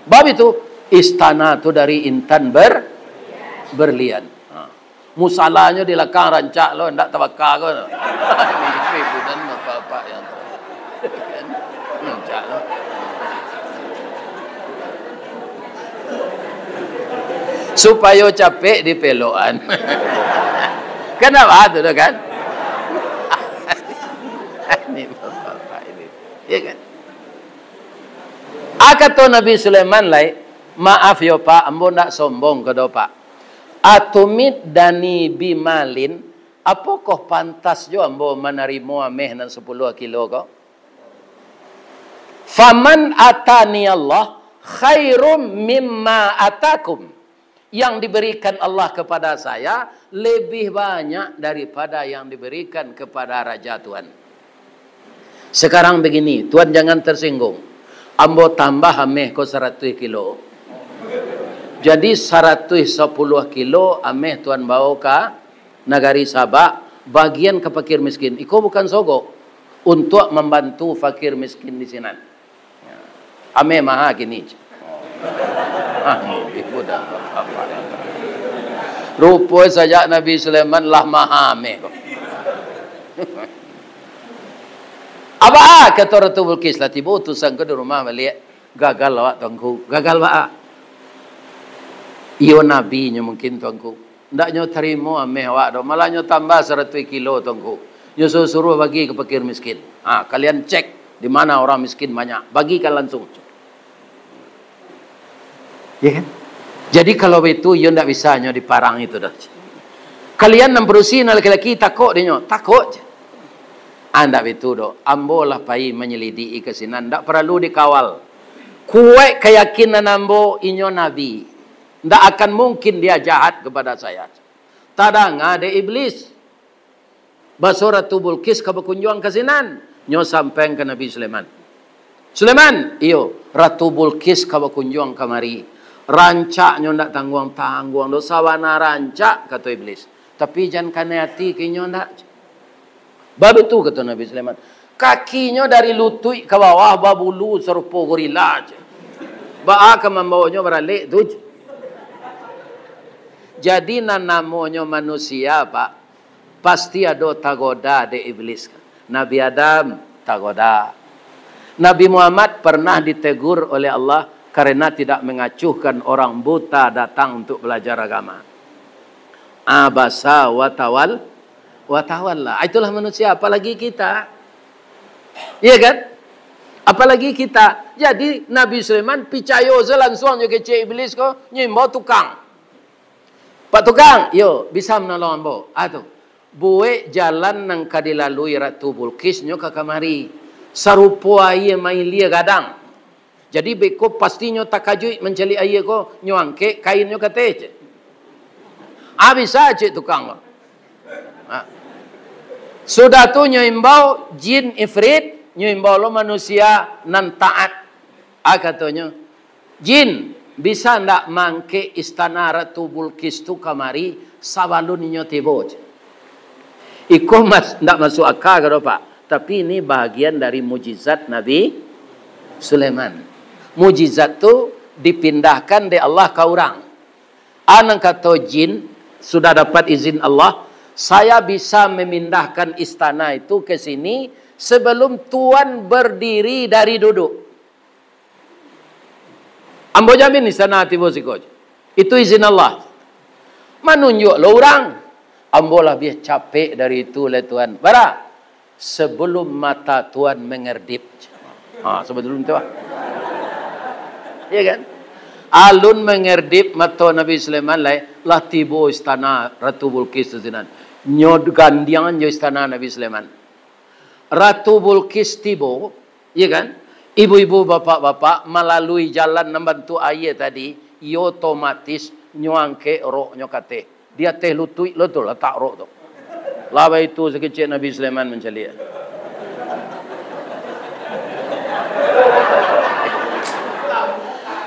Bab itu, istana tu dari intan ber-, berlian. Ha. Musalanyo di lakang rancak lo, ndak tabaka ko. Ini budan bapak-bapak yang rancak lo. Supayo capek dipelokan. Kan ndak baa tu doh, kan? Ini bapak-bapak ini. Ya kan? A kato Nabi Sulaiman lai, "Maaf yo, Pak, ambo ndak sombong ko doh, Pak. Atumiddani bimalin, apokoh pantas jo ambo manarimo ameh nan sapuluah kilo ko? Faman atani Allah khairum mimma atakum." Yang diberikan Allah kepada saya lebih banyak daripada yang diberikan kepada raja Tuan. Sekarang begini, Tuan jangan tersinggung. Ambo tambah ameh ko saratuih kilo. Jadi, saratuih sapuluah kilo ameh Tuan bawa ka nagari Sabak, bagian ka fakir miskin. Iko bukan sogok, untuk membantu fakir miskin di sinan. Ameh maha kini. Ah, ibu dan bapak. Rupo sajak Nabi Sulaiman lah maha ameh ko. Aba, kato Ratu Bulqis, lah tibo utusan ko di rumah baliak. Gagal awak, Tuanku. Gagal baa? Iyo nabinyo mungkin, Tuanku. Ndak nyo tarimo ameh awak doh, malah nyo tambah saratuih kilo, Tuanku. Nyo suruh-suruh bagi ka fakir miskin. Ha, kalian cek di mana orang miskin banyak, bagikan langsung. Ya kan? Jadi kalau baitu, iyo ndak bisa nyo diparang itu doh. Kalian nan padusi, nan laki-laki, takok dek nyo, takok je. Ah, ndak baitu doh. Ambo lah pai manyalidiki ka sinan, ndak paralu dikawal. Kuaik kayakinan ambo, inyo nabi. Ndak akan mungkin dia jahat kepada saya. Tadanga dek Iblis. Baso Ratu Bulqis ka bakunjuang ka sinan. Nyo sampaian ka Nabi Sulaiman. "Sulaiman, iyo, Ratu Bulqis ka bakunjuang kamari. Rancaknyo ndak tangguang-tangguang doh, sabana rancak," kato Iblis. "Tapi jan kanai ati ka inyo ndak." "Baa baitu," kato Nabi Sulaiman. "Kakinyo dari lutuik ka bawah babulu sarupo gorila," cek. "Baa ka mambawonyo baralek tu," cek. Jadi, nan namonyo manusia, Pak, pasti ado tagoda dek Iblis. Nabi Adam, Tagoda. Nabi Muhammad pernah ditegur oleh Allah karena tidak mengacuhkan orang buta datang untuk belajar agama. Abasa wa tawal-, wa tawalla. Ah, itulah manusia, apalagi kita. Iya kan? Apalagi kita. Jadi, Nabi Sulaiman picayo se lansuang jo kecek Iblis ko, nyo imbau tukang. "Pak Tukang, yo, bisa manolong ambo?" Ah, tu. "Buek jalan nan ka dilalui Ratu Bulqis nyo ka kamari. Sarupo aia mailia gadang. Jadi, beko pastinyo takajuik mancaliak aia ko, nyo angkek kainnyo ka ateh," cek. "Ah, bisa," cek tukang ko. Ha. Sudah tu, nyo imbau jin ifrit, nyo imbau lo manusia nan taat. Ah, katonyo, "Jin, bisa ndak maangkek istana Ratu Bulqis tu kamari sabalun inyo tibo?" cek. Iko mas-, ndak masuak aka ka do, Pak. Tapi ini bahagian dari mujizat Nabi Sulaiman. Mujizat tu dipindahkan dek Allah ka urang. Ah, nan kato jin, sudah dapat izin Allah, "Saya bisa memindahkan istana itu ke sini sebelum tuan berdiri dari duduk." Ambo jamin istana tibo siko. Itu izin Allah. Manunjuak lo urang. Ambo labiah capek dari itu lai, Tuan. Bara? Sebelum mata Tuan mengerdip. Ha, sebelum tu lah. Ya kan? Alun mengerdip mato Nabi Sulaiman lai, lah tibo istana Ratu Bulqis tu sinan. Nyo gandiang jo istana Nabi Sulaiman. Ratu Bulqis tibo, ya kan? Ibu-ibu, bapak-bapak, malalui jalan nan bantuak aia tadi, iyo otomatis nyo angkek roknyo ka ateh. Di ateh lutuik lo tu latak rok tu. Lah baitu sakecek Nabi Sulaiman mancaliak.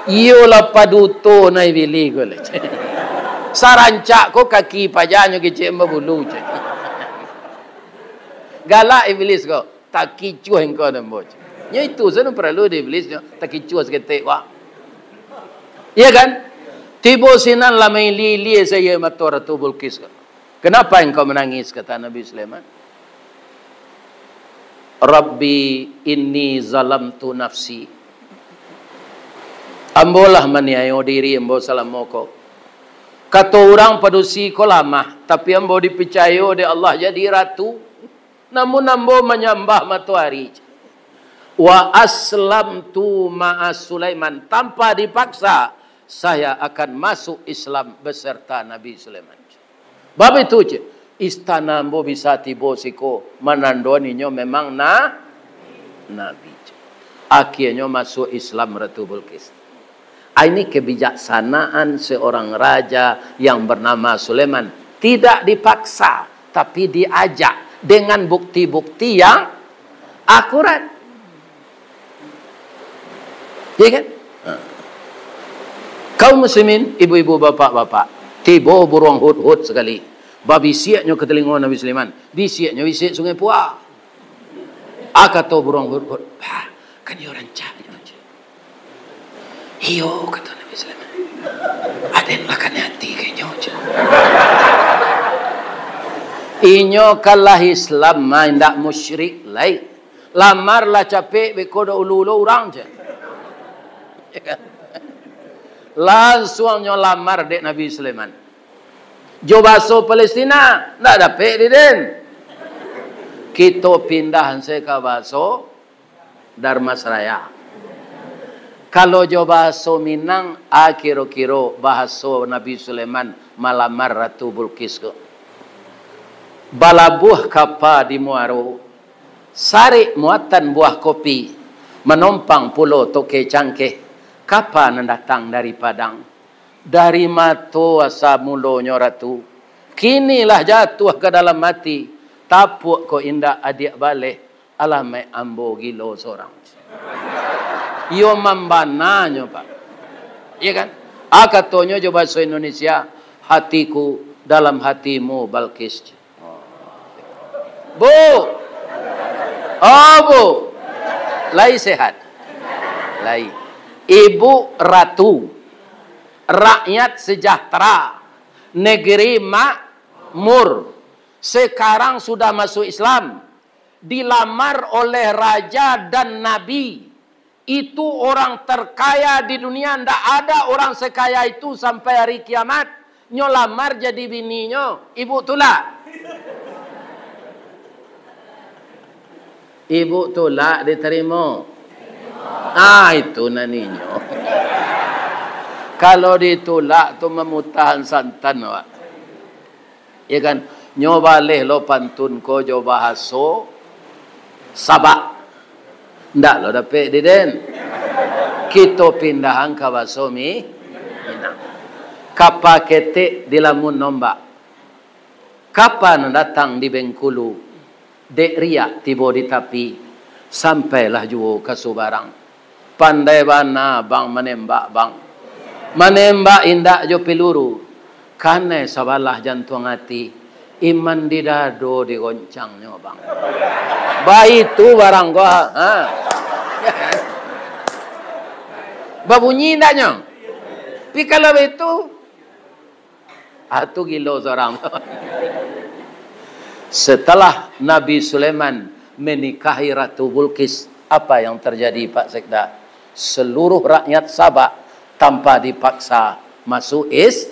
Iyo lah paduto nai bili ko le. Sarancak ko kaki paja nyo kecek babulu, cek. Galak Iblis ko. Takicuah engkau nan boh. Nyo itu sajo paralu di Iblis nyo, takicuah saketek, wak. Iya kan? Tibo sinan lah mailia-ilia sajo mato Ratu Bulqis ko. "Kenapa engkau menangis?" kata Nabi Sulaiman. "Rabbi inni zalamtu nafsi." Ambo lah maniayo diri ambo salamo ko. Kato urang padusi ko lamah, tapi ambo dipicayo dek Allah jadi ratu. Namun ambo manyambah matoari. Wa aslamtu ma'a Sulaiman, tanpa dipaksa, saya akan masuk Islam beserta Nabi Sulaiman. Bab itu, cek, istana ambo bisa tibo siko, manandoan inyo memang na-, nabi, cek. Akhirnyo masuk Islam Ratu Bulqis. Ah, ini kebijaksanaan seorang raja yang bernama Sulaiman. Tidak dipaksa, tapi diajak dengan bukti-bukti yang akurat. Iya kan? Ha. Kaum muslimin, ibu-ibu, bapak-bapak, tibo buruang hudhud sakali. Babisiaknyo ka talingo Nabi Sulaiman. Bisiaknyo bisiak Sungai Pua. Ah, kato buruang hudhud, "Bah, kan iyo rancak nyo, cek." "Iyo," kato Nabi Sulaiman. "Aden lah kanai ati ka inyo, cek." Inyo kan lah Islam, mah, indak musyrik lai. Lamar lah capek, beko dahulu lo urang, cek. Lansuang nyo lamar dek Nabi Sulaiman. Jo bahaso Palestina, ndak dapek di den. Kito pindah se ka bahaso Dharmasraya. Kalau jo bahaso Minang, a kiro-kiro bahaso Nabi Sulaiman malamar Ratu Bulqis ko. Balabuah kapa di muaro, sarik muatan buah kopi, manompang pulo toke cangkeh, kapa nan datang dari Padang. Dari mato asa mulonyo Ratu, kini lah jatuah ka dalam ati, tapuak ko indak adiak baleh, alamaik ambo gilo sorang. Iyo mambananyo, Pak. Iya kan? Ah, katonyo jo bahaso Indonesia, "Hatiku dalam hatimu, Balqis." Bu. Oh, Bu. Lai sehat? Lai. Ibu Ratu. Rakyat sejahtera. Negeri makmur. Sekarang sudah masuk Islam. Dilamar oleh raja dan nabi. Itu orang terkaya di dunia, ndak ada orang sekaya itu sampai hari kiamat. Nyo lamar jadi bininyo, ibu tulak. Ibu tulak diterimo. Ah, itu nan inyo. Kalau ditulak tu mamutahan santan, awak. Ya kan? Nyo baleh lo pantun ko jo bahaso Sabak. Ndak lo dapek di den. Kito pindahan ka bahaso Mi-, Minang. Kapa ketek dilamun ombak. Kapa nan datang di Bengkulu. Dek riak tibo di tapi, sampailah juo ka subarang. Pandai bana bang manembak, bang. Manembak indak jo piluru, kanai sabalah jantuang ati, iman di dado digoncangnyo, bang. Baitu barang ko, ha. Babunyi indaknyo? Tapi kalau baitu, ah, tu gilo sorang. Setelah Nabi Sulaiman menikahi Ratu Bulqis, apa yang terjadi, Pak Sekda? Seluruh rakyat Sabak tanpa dipaksa masuk Is-,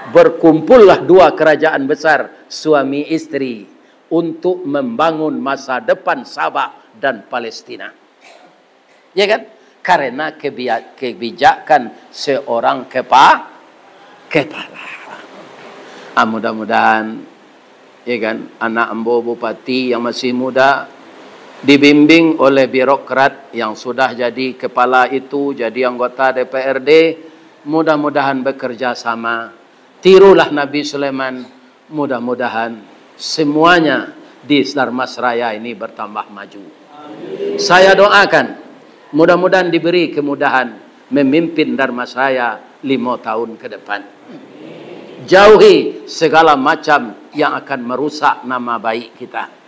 berkumpullah dua kerajaan besar suami istri untuk membangun masa depan Sabak dan Palestina. Ya kan? Karena kebia-, kebijakan seorang kepa-, kepala. Ah, mudah-mudahan, ya kan, anak ambo bupati yang masih muda dibimbing oleh birokrat yang sudah jadi kepala itu, jadi anggota D P R D, mudah-mudahan bekerja sama. Tirulah Nabi Sulaiman, mudah-mudahan semuanya di Dharmasraya ini bertambah maju. Saya doakan, mudah-mudahan diberi kemudahan memimpin Dharmasraya lima tahun ke depan. Jauhi segala macam yang akan merusak nama baik kita.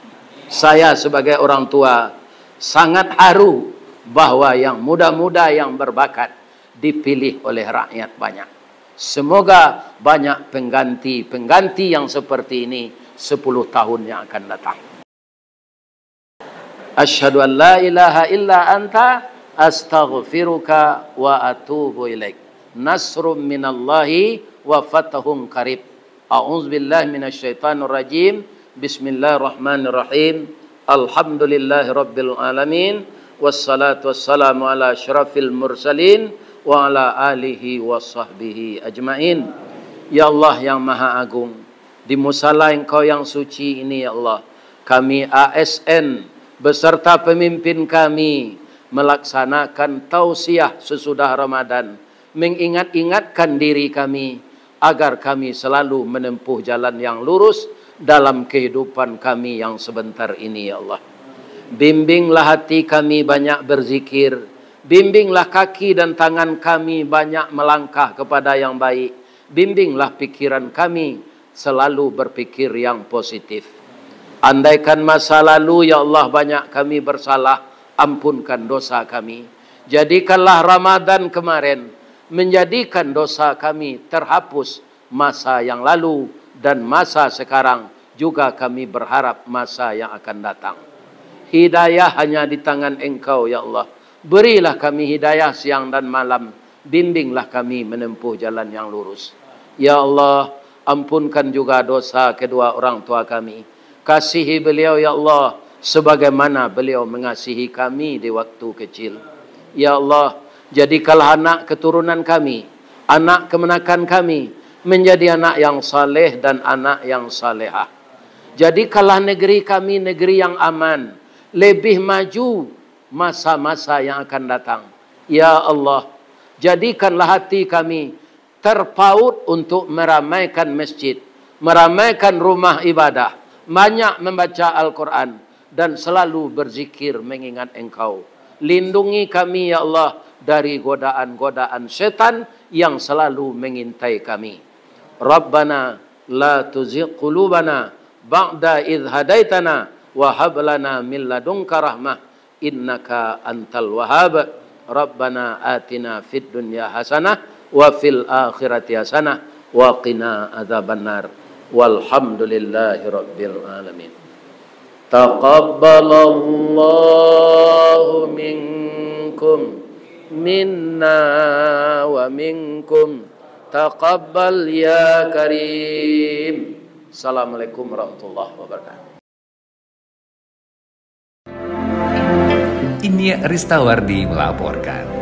Saya sebagai orang tua sangat haru bahwa yang muda-muda yang berbakat dipilih oleh rakyat banyak. Semoga banyak pengganti-pengganti yang seperti ini sepuluh tahun yang akan datang. Asyhadu an la ilaha illa anta, astaghfiruka wa atubu ilaik. Nasrum minallahi wa fathun qarib. A'udzubillahi minasyaitonirrajim. Bismillahirrahmanirrahim. Alhamdulillahirabbil alamin. Wassalatu wassalamu ala asyrafil mursalin wa ala alihi wa sahbihi ajmain. Ya Allah yang Maha Agung, di musala Engkau yang suci ini, ya Allah, kami A S N beserta pemimpin kami melaksanakan tausiah sesudah Ramadan, mengingat-ingatkan diri kami, agar kami selalu menempuh jalan yang lurus dalam kehidupan kami yang sebentar ini, ya Allah. Bimbinglah hati kami banyak berzikir, bimbinglah kaki dan tangan kami banyak melangkah kepada yang baik, bimbinglah pikiran kami selalu berpikir yang positif. Andaikan masa lalu, ya Allah, banyak kami bersalah, ampunkan dosa kami. Jadikanlah Ramadan kemarin menjadikan dosa kami terhapus masa yang lalu dan masa sekarang, juga kami berharap masa yang akan datang. Hidayah hanya di tangan Engkau, ya Allah. Berilah kami hidayah siang dan malam, bimbinglah kami menempuh jalan yang lurus. Ya Allah, ampunkan juga dosa kedua orang tua kami. Kasihi beliau, ya Allah, sebagaimana beliau mengasihi kami di waktu kecil. Ya Allah, jadikanlah anak keturunan kami, anak kemenakan kami, menjadi anak yang saleh dan anak yang salehah. Jadikanlah negeri kami negeri yang aman, lebih maju masa-masa yang akan datang. Ya Allah, jadikanlah hati kami terpaut untuk meramaikan masjid, meramaikan rumah ibadah, banyak membaca Al-Quran, dan selalu berzikir mengingat Engkau. Lindungi kami, ya Allah, dari godaan-godaan setan yang selalu mengintai kami. Rabbana la tuzigh qulubana ba'da idh hadaitana wa hab lana min ladunka rahmah innaka antal wahhab. Rabbana atina fid dunya hasanah wa fil akhirati hasanah wa qina adzabannar. Walhamdulillahi rabbil alamin. Taqabbalallahu minkum, minna wa minkum. Taqabbal ya Karim. Assalamualaikum warahmatullahi wabarakatuh. Inyiak Ristawardi melaporkan.